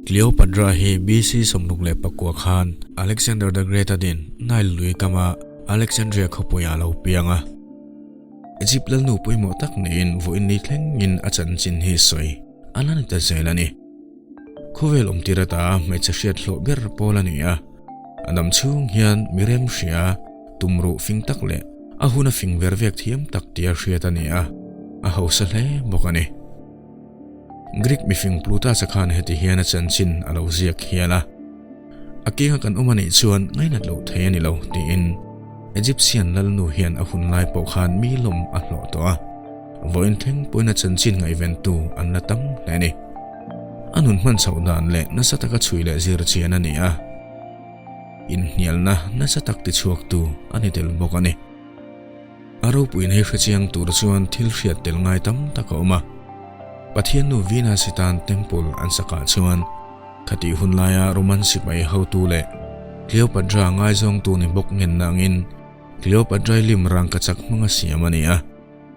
Cleopatra hi BC 69 khan Alexander the Great a din Nile lui kama Alexandria khawpuiah a lo piang a. Egypt lalnu pawimawh tak niin vawiin ni thlengin a chanchin hi sawi a la ni ta zel a ni. Khawvel awmtir ata hmeichhe hriat hlawh ber pawl a ni a, a dam chhung hian mi remhria, tumruh fing tak leh a hun a fing ver vek thiam tak tia hriat a ni a, a hausa hle bawk a ni. Greek mifing Plutus-a khan heti hian a chanchin a lo ziak hial a, A kenga kan awm a nih chuan ngainat loh thei a ni lo, tiin Egyptian lalnu hian a hun lai pawh khan mi lawm a hlawh tawh a, vawiin thleng pawhin a chanchin ngaihventu an la tam hle a ni. A nun hman chhoh dan leh nasa taka chhui leh zir chian a ni a, inhnialna nasa tak tichhuaktu a ni tel bawk a ni. A ropuiin hei hrechiang tur chuan thil hriat tel ngai tam tak a awm a. Pathian nu Venus-i tan temple an sakah chuan khatih hun laia Roman sipai hotu leh Cleopatra ngaizawngtu ni bawk ngenna angin Cleopatra-i lim rangkachak hmanga siam a ni a.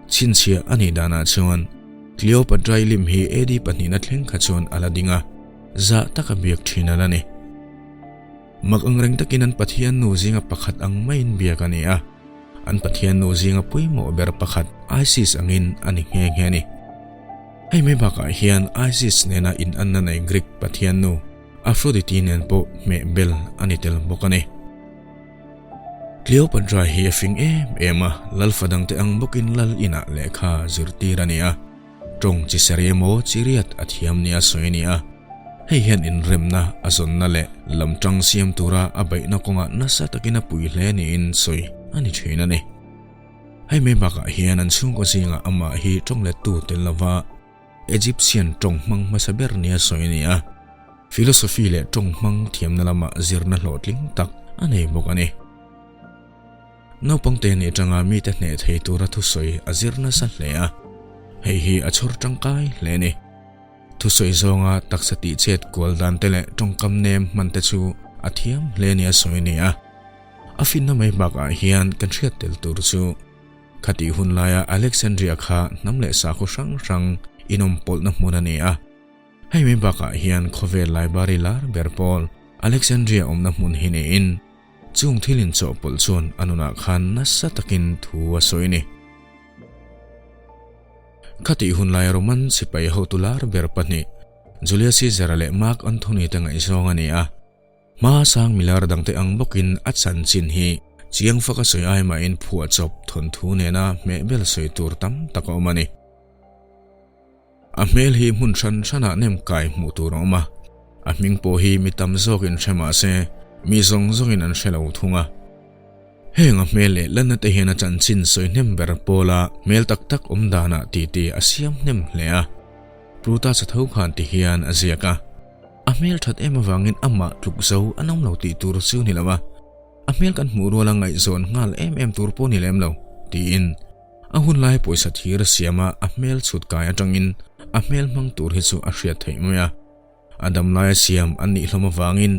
Chhinchhiah a nih danah chuan Cleopatra-i lim hi AD pahnihna thleng kha chuan a la ding a, zah taka biak thin a la ni. Mak angreng takin an Pathian nu zinga pakhat ang maiin biak a ni a, an Pathian nu zinga pawimawh ber pakhat Isis angin a ni nghe nghe a ni. Hei mai bakah hian Isis nena inanna nei Greek Pathian nu Aphrodite nen pawh hmeh bel a ni tel bawk a ni. Cleopatra hi a fing em em a, lalfa dangte ang bawkin lal inah lehkha zirtir a ni a. Tawng chi seri emaw chi riat a thiam nia sawi a ni a, hei hian inremna a zawnna leh lam tang siam tura a beihna kawngah nasa takin a pui hle niin sawi a ni thin a ni. Hei mai bakah hian an chhungkaw zingah amah hi tawng lettu tel lova Egyptian tawng hmang hmasa ber nia sawi a ni a, philosophy leh tawng hmang thiamna lama zirna hlawhtling tak a nei bawk a ni. Naupangte nih atanga mite hneh thei tura thusawi a zir nasa hle a, hei hi a chhawr tangkai hle a ni. Thusawi zawnga taksa tihchet kual dan te leh tawngkam nem hman te chu a thiam hle nia sawi a ni a. A finna mai bakah hian kan hriat tel tur chu khatih hun laia Alexandria kha hnam leh sakhaw hrang hrang inawmpawlhna hmun a ni a. Hei mai bakah hian khawvel library lar ber pawl Alexandria awmna hmun hi niin, Chung thil inchawhpawlh chuan a nunah khan nasa takin thu a sawi a ni. Khatih hun laia Roman sipai hotu lar ber pahnih, Julius Caesar-a leh Mark Anthony te ngaihzawng a ni a. Hma sang milar dangte ang bawkin a chanchin hi chiang faka sawi ai mahin phuahchawp thawnthu nena hmehbel sawi tur tam tak a awm a ni. A hmel hi hmun hran hranah nem kai hmuh tur a awm a, a hming pawh hi mi tam zawkin hre mah se mi zawng zawngin an hre lo thung a. Heng a hmel leh lanna te hian a chanchin sawi hnem ber pawla hmel tak tak awm danah titi a siam hnem hle a. Plutus a tho khan ti hian a ziak a, A hmel that em avangin amah tluk zo an awm lo tih tur chu ni lo a, a hmel kan hmuh ruala ngaihzawn nghal em em tur pawh ni lem lo, tiin. A hun lai pawisa thir a siam a, a hmel chhut kai atangin a hmel hmang tur hi chu a hriat theih mai a. A dam laia siam an nih hlawm avangin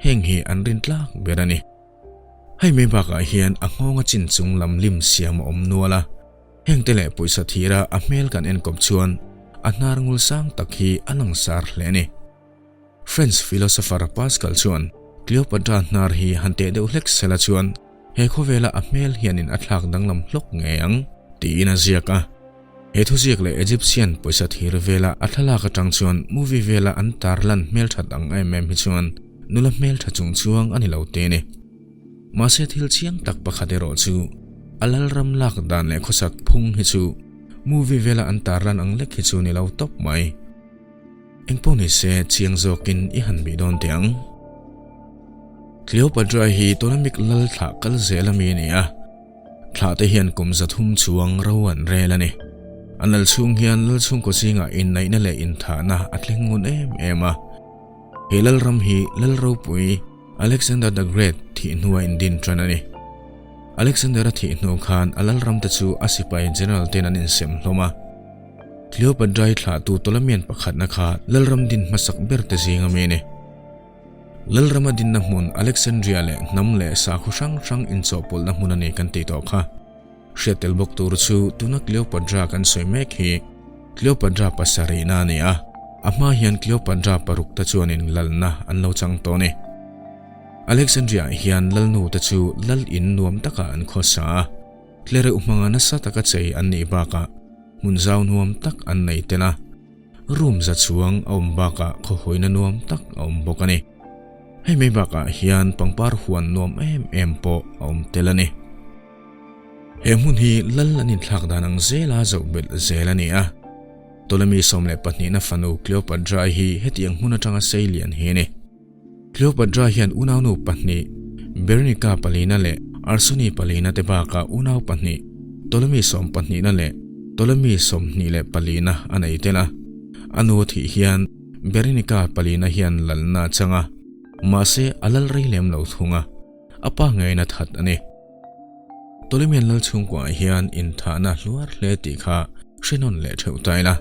heng hi an rin tlak ber a ni. Hei mai bakah hian a nghawnga chin chung lam lim siam a awm nual a, hengte leh pawisa thira a hmel kan enkawp chuan a hnar ngul sang tak hi a langsar hle a ni. French philosopher Pascal chuan Cleopatra hnar hi han teh deuh hlek sela chuan he khawvela a hmel hianin a thlak danglam hlawk ngei ang tiin a ziak a. He thuziak leh Egyptian pawisa thir vela a thlalak atang chuan movie vela an tarlan hmelthat ang em em hi chuan nula hmeltha chungchuang a ni lo te ni. Mahse thil chiang tak pakhat erawh chu a lalram lak dan leh khawsak phung hi chu movie vela an tarlan ang lek hi chu ni lo tawp mai. Engpawh ni se chiang zawkin i han bih dawn teh ang. Cleopatra hi Ptolemaic lal thlah kal zel ami a ni a, thlah te hian kum 300 chuang ro an rel a ni. An lal chhung hian lal chhungkaw zingah inneihna leh inthahna a thleng ngun em em a. He lal ram hi lal ropui Alexander the Great thih hnua indin tan a ni. Alexander-a thih hnu khan a lal ram te chu a sipai general ten an insem hlawm a. Cleopatra-i thlahtu Ptolemian pakhatna kha Lalram din hmasak ber te zing a mi a ni. Lalrama dinna hmun Alexandria leh hnam leh sakhaw hrang hrang inchawhpawlhna hmun a ni kan tih tawh kha. Hriat tel bawk tur chu tuna Cleopatra kan sawi mek hi Cleopatra pasarihna a ni a. A hma hian Cleopatra paruk te chuanin lalna an lo chang tawh a ni. Alexandria ah hian lalnu te chu lal in nuam takah an khawsa a, tlereuh hmanga nasa taka chei an nih bakah hmun zau nuam tak an nei tel a, room za chuang a awm bakah khawhawina nuam tak a awm bawk a ni. Hei mai bakah hian pangpar huan nuam em em pawh a awm tel a ni. He hmun hi lal an inthlak dan ang zela zoh belh zel a ni a. Ptolemy 12na fanu Cleopatra hi hetiang hmun atanga sei lian hi a ni. Cleopatra hian unaunu pahnih, Berenika palina leh Arsoni palina te bakah unau pahnih, Ptolemy 12na leh Ptolemy 24na a nei tel a. A nu a thih hian Berenika palina hian lalna a chang a, mahse a lal rei lem lo thung a. A pa ngeiin a that a ni. Ptolemian lal chhungkuaah hian inthahna hluar hle tih kha hre nawn leh theuh ta ila.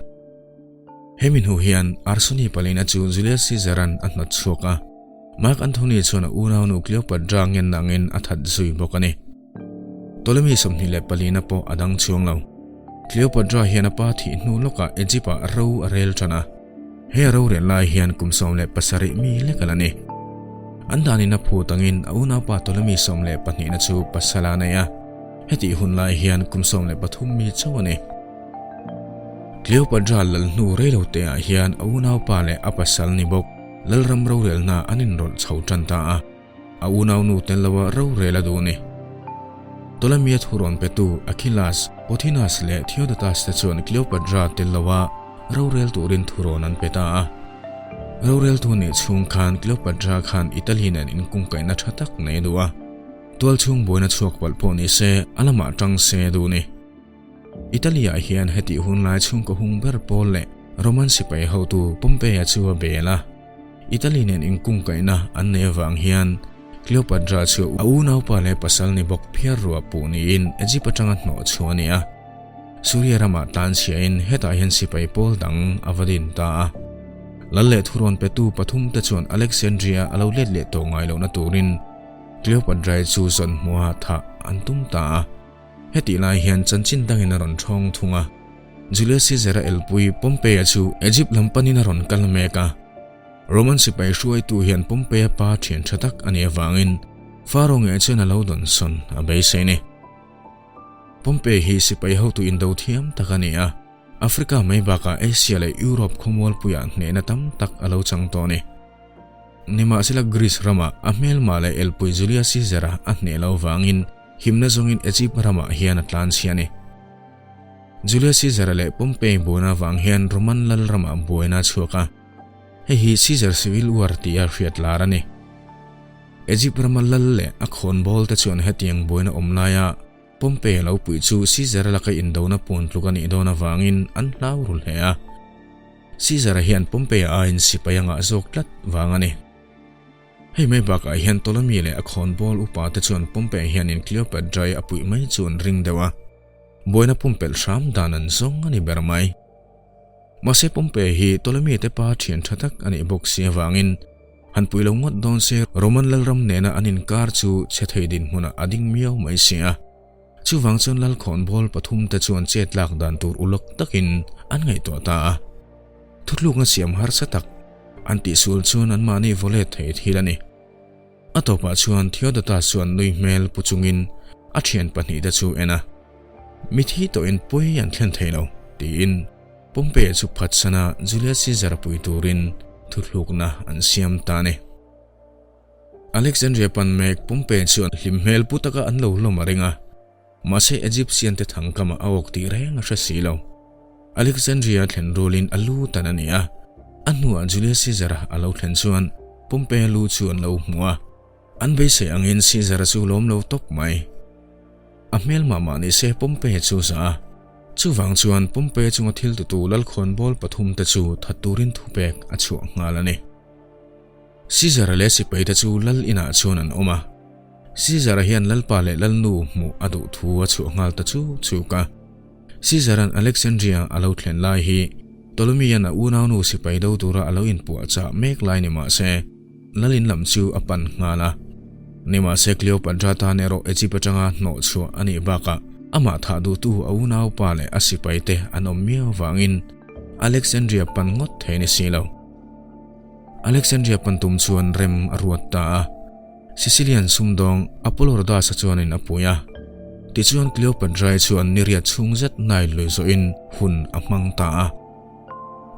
Hemi hnu hian Arsoni palina chu Julius Caesar-a'n a hnawt chhuak a, Mark Anthony chuan a unaunu Cleopatra ngen nangin a that zui bawk a ni. Ptolemy 24na pawh a dang chuang lo. Cleopatra hian a pa thih hnu lawkah Egypt-ah ro a rel tan a. He a rorel lai hian kum 17 mi lek a la ni. An danin a phut angin a unaupa Ptolemy 12na chu pasal a nei a, hetih hun lai hian kum 13 mi chauh a ni. Cleopatra lal hnu reilo teah hian a unaupa leh a pasal ni bawk Lalram rorelna an inrawlh chho tan ta a. A unaunu tel loa rorel a duh ni. Ptolemy-a thurawn petu Achillas, Pothinus leh Theodotus te chuan Cleopatra tel loa rorel turin thurawn an pe ta a. Roreltu nih chhung khan Cleopatra khan Italy nen inkungkaihna tha tak nei a duh a. Tualchhung buaina chhuak palh pawh ni se, a lamah tang se a duh ni. Italy-ah hian hetih hun lai chhungkaw hung ber pawl leh Roman sipai hotu Pompeia chu a bel a. Italy nen inkungkaihna an nei avang hian Cleopatra chu a unaupa leh pasal ni bawk phiar ruah puh niin Egypt atanga hnawh chhuah a ni a. Suria ramah tlanchhiahin hetah hian sipai pawl dang a va din ta a. Lal leh thurawn petu pathum te chuan Alexandria a lo let leh tawh ngai lohna turin Cleopatra chu zawn hmuha thah an tum ta a. Hetih lai hian chanchin dangin a rawn thawng thung a, Julius Caesar-a elpui Pompey-a chu Egypt lam panin a rawn kal mek a. Roman sipai hruaitu hian Pompey-a pa thian tha tak a nih avangin Pharaoh ngei chuan a lo dawnsawn a beisei ni. Pompey hi sipai hotu indo thiam tak a ni a, Africa mai bakah Asia leh Europe khawmualpuiah hnehna tam tak a lo chang tawh a ni. Nimahsela Greece ramah a hmelma leh elpui Julius Caesar-a a hneh lo vangin himna zawngin Egypt ramah hian a tlanchhia a ni. Julius Caesar-a leh Pompey buaina vang hian Roman lal ramah buaina a chhuak a, hei hi Caesar Civil War tia hriat lar a ni. Egypt rama lal leh a khawnbawl te chuan hetiang buaina awm laia Pompey a lo puih chu Caesar-a laka indona puan tluk a nih dawn avangin an hlau ru hle a. Caesar-a hian Pompey-a aiin sipai a ngah zawk tlat vang a ni. Hei mai bakah hian Ptolemy leh a khawnbawl upa te chuan Pompey hianin Cleopatra-i a puih mai chu an ring deuh a, buaina pumpelh hram dan an zawng a ni ber mai. Mahse Pompey hi Ptolemy te pa thian tha tak a nih bawk si avangin han pui lo ngawt dawn se Roman lalram nena an inkar chu chhe thei dinhmunah a ding miau mai si a. Chuvang chuan lal khawnbawl pathum te chuan chet lak dan tur ulawk takin an ngaihtuah ta a. Thutlukna siam harsa tak an tihsual chuan anmahni vawlet thei thil a ni. A tawpah chuan Theodotus chuan nui hmel pu chungin a thian pahnih te chu en a, Mithi tawhin pawi an thlen thei lo, tiin Pompey chu phatsana Julius Caesar a pui turin thuthlukna an siam ta a ni. Alexandria pan mek Pompey chuan hlim hmel pu taka an lo hlawm a ring a, mahse Egyptian te thangkamah a awk tih reng a hre si lo. Alexandria thlen rulin a lu tan a ni a, a hnuah Julius Caesar-a a lo thlen chuan Pompey lu chu an lo hmu a, an beisei angin Caesar-a chu lawm lo tawp mai. A hmel mah mah ni se Pompey chu za a, chuvang chuan Pompey chunga thil tutu lalkhawnbawl pathum te chu that turin thupek a chhuah nghal a ni. Caesar-a leh sipaite chu lal inah chuan an awm a. Caesar-a hian lalpa leh lalnu hmuh a duh thu a chhuah nghal ta chuk chuk a. Caesar-a'n Alexandria a lo thlen lai hi Ptolemy-a'n a unaunu sipai do tura a lo inpuahchah mek lai ni mah se, lal in lam chu a pan nghal a. Nimahse Cleopatra tan erawh Egypt atanga hnawh chhuah a nih bakah amah thah duhtu a unaupa leh a sipaite an awm miau vangin. Alexandria pan ngawt thei ni si lo. Alexandria pan tum chuan rem a ruat ta a. Sicilian sumdawng Apollodorus-a chuanin a pui a. Tichuan Cleopatra-i chuan niriat chhung zet Nile lui zawhin hun a hmang ta a.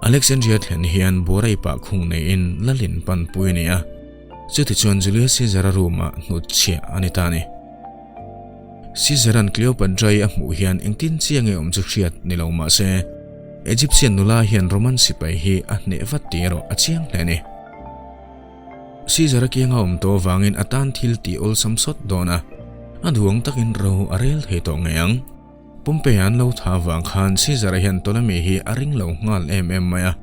Alexandria thlen hian buarai pah khung neiin lalin pan pui a ni a. Chutichuan Julius Caesar-a room-ah hnut chhiah a ni ta a ni. Caesar-a'n Cleopatra-i a hmuh hian engtin chiah nge awm chu hriat ni lo mah se, Egyptian nula hian Roman sipai hi a hneh vat tih erawh a chiang hle a ni. Caesar-a kianga awm tawh avangin a tan thil tih awlsam sawt dawn a, a duang takin ro a rel thei tawh ngei ang. Pompey-a an lo tha avang khan Caesar-a hian Ptolemy hi a ring lo nghal em em mai a.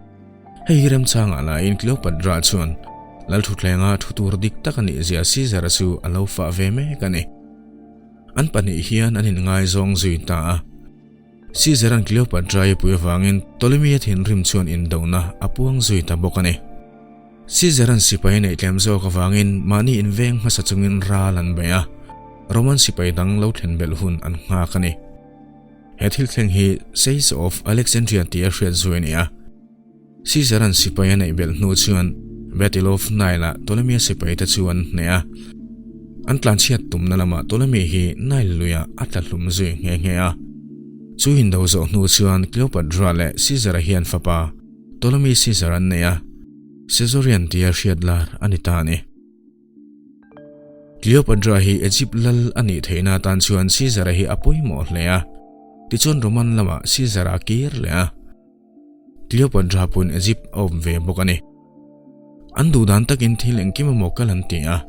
Hei hi remchangah lahin Cleopatra chuan Lalthutthlenga thu tur dik tak a nih zia Caesar-a chu a lo fah ve mek a ni. An pahnih hian an inngaizawng zui ta a. Caesar-a'n Cleopatra-i pui avangin Ptolemy-a thinrim chuan indona a puang zui ta bawk a ni. Caesar-a'n sipai a neih tlem zawk avangin mahni inveng hmasa chungin ral an bei a, Roman sipai dang lo thlen belh hun an nghak a ni. He thil thleng hi Siege of Alexandria tih a hriat zui a ni a. Caesar-a'n sipai a neih belh hnu chuan Battle of Nile-ah Ptolemy-a sipaite chu an hneh a. An tlanchhiat tumna lamah Ptolemy hi Nile luiah a tla hlum zui nghe nghe a. Chu indo zawh hnu chuan Cleopatra leh Caesar-a hian fapa Ptolemy Caesar an nei a, Caesarion tia hriat lar a ni ta a ni. Cleopatra hi Egypt lal a nih theihna atan chuan Caesar-a hi a pawimawh hle a, tichuan Roman lamah Caesar-a a kir leh a. Cleopatra pawhin Egypt a awm ve bawk a ni. An duh dan takin thil engkim emaw kal an ti a.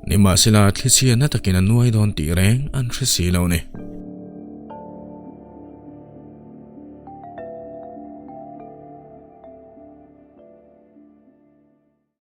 Nimahsela thlichhia na takin a nuai dawn tih reng an hre si lo a ni.